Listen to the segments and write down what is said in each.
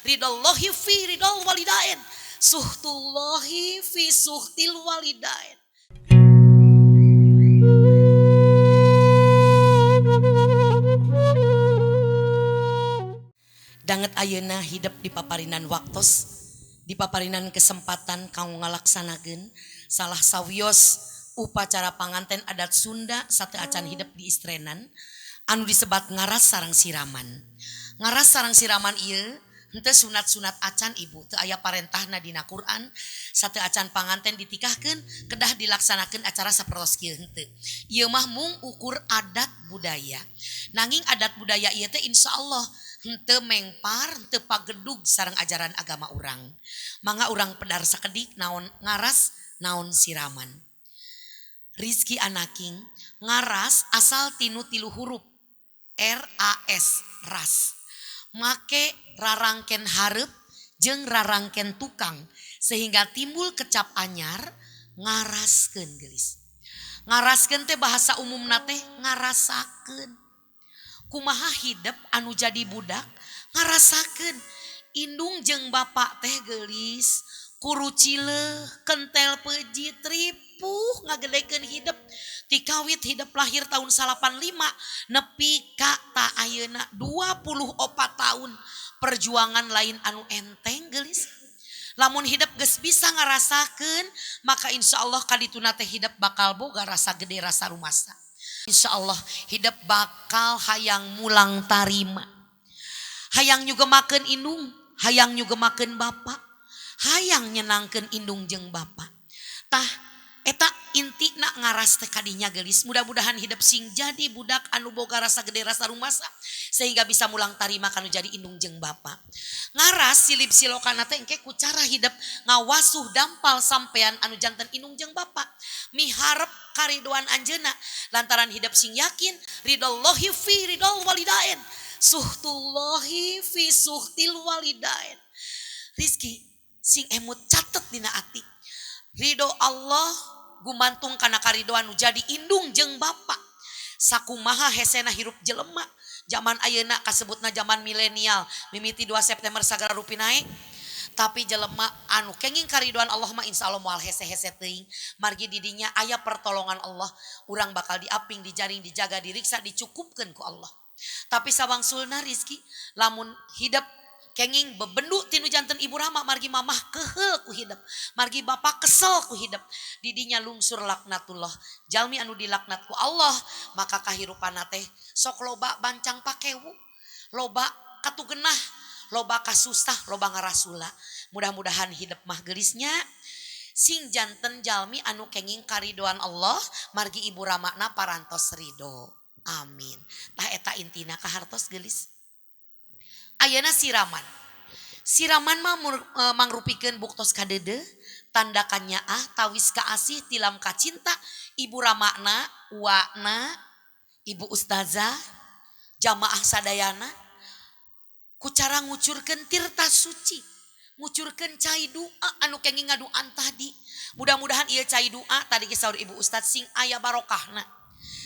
Ridallahi fi ridal walidain. Suhtullahi fi suhtil walidain. Danget ayeuna hidep di paparinan waktos, di paparinan kesempatan kanggo ngalaksanakeun salah sawios upacara panganten adat Sunda sateuacan hidep di istrenan anu disebat ngaras sareng siraman. Ngaras sareng siraman ieu henteu sunat-sunat acan ibu, teu aya parentahna dina Quran sateuacan panganten ditikahkeun kedah dilaksanakeun acara sapertos kieu henteu. Ieu mah mung ukur adat budaya. Nanging adat budaya ieu teh insyaallah henteu mengpar, henteu pagedug sareng ajaran agama urang. Mangga urang pedar sakedik naon ngaras, naon siraman. Rizky Anaking ngaras asal tinu tilu huruf R A S, ras. Make rarangken hareup jeung rarangken tukang sehingga timbul kecap anyar ngaraskeun geulis. Ngaraskeun teh bahasa umumna teh ngarasakeun. Kumaha hidep anu jadi budak ngarasakeun indung jeung bapak teh geulis kurucileuh kentel peji tripuh ngagedekeun hidep tikawit hidep lahir tahun 85 nepi ka ta ayeuna 24 tahun perjuangan lain anu enteng geulis. Lamun hidep geus bisa ngarasakeun maka insyaallah kadituna teh hidep bakal boga rasa gede rasa rumasa. Insyaallah hidep bakal hayang mulang tarima. Hayang nyugemakeun indung, hayang nyugemakeun bapa, hayang nyenangkeun indung jeung bapa. Tah eta intina ngaras teh kadinya geulis. Mudah-mudahan hidep sing jadi budak anu boga rasa gede rasa rumasa sehingga bisa mulang tarima kanu jadi indung jeung bapa. Ngaras silib silokana teh engke ku cara hidep ngawasuh dampal sampean anu janten indung jeung bapa. Miharep karidoan anjeunna lantaran hidep sing yakin ridallahi fi ridal walidain. Suhtullahi fi suhtil walidain. Rizky sing emut catet dina ati. Ridho Allah gumantung kana karidoan nu jadi indung jeung bapa. Sakumaha hesena hirup jelema zaman ayeuna kasebutna zaman milenial mimiti 2 September sagala rupi naik. Tapi jelema anu kenging karidoan Allah mah insyaallah moal hese-hese teuing. Margi didinya aya pertolongan Allah, urang bakal diaping, dijaring, dijaga, diriksa, dicukupkeun ku Allah. Tapi sawangsulna Rizky lamun hidep kenging bebendu tinu janten ibu rama margi mamah keheul ku hidep, margi bapa kesel ku hidep, didinya lungsur laknatullah. Jalmi anu dilaknat ku Allah maka kahirupanna teh sok loba bancang pakewu, loba katugenah, loba kasusah, loba ngarasula. Mudah-mudahan hidep mah geulisnya sing janten jalmi anu kenging karidoan Allah margi ibu ramana parantos ridho. Amin. Tah eta intina kahartos geulis. Ayeuna siraman. Siraman mah mangrupikeun buktos kadeudeung, tanda kanyaah, tawis kaasih, tilam kacinta, ibu ramakna, uakna, ibu ustazah, jamaah sadayana, ku cara ngucurkeun tirta suci, ngucurkeun cai doa anu kenging ngaduan tadi. Mudah-mudahan ieu cai doa tadi ge saur ibu ustaz sing aya barokahna.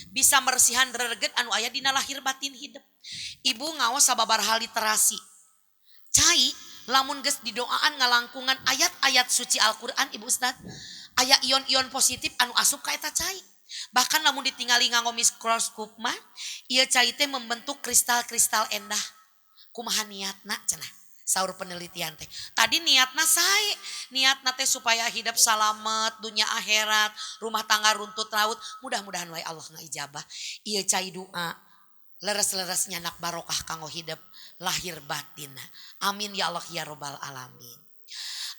Bisa meresihan rereget anu aya dina lahir batin hidep. Ibu ngaos sababaraha literasi. Cai lamun geus didoaan ngalangkungan ayat-ayat suci Al-Qur'an ibu ustaz, aya ion-ion positif anu asup ka eta cai. Bahkan lamun ditingali nganggo mikroskop mah, ieu cai teh membentuk kristal-kristal endah. Kumaha niatna cenah? Saur penelitian teh. Tadi niatna sae, niatna teh supaya hidup salamet dunia akhirat, rumah tangga runtut raut, mudah-mudahan wae Allah ngaijabah. Ieu cai doa leres-leres nyanak barokah kanggo hidup lahir batinna. Amin ya Allah ya robbal alamin.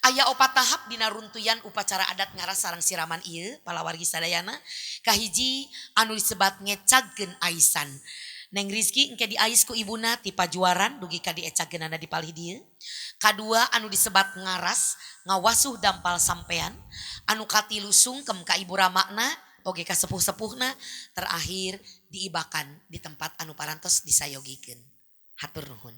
Aya opat tahap dina runtuyan upacara adat ngaras sareng siraman ieu palawargi sadayana. Kahiji anu disebat ngecagkeun aisan. Neng Rizky engke diais ku ibuna ti pajuaran dugi ka diecageunana di palih dieu. Kadua anu disebat ngaras ngawasuh dampal sampean. Anu katilu sungkem ka ibu ramakna oge ka sepuh-sepuhna, terakhir diibakan di tempat anu parantos disayogikeun. Hatur nuhun.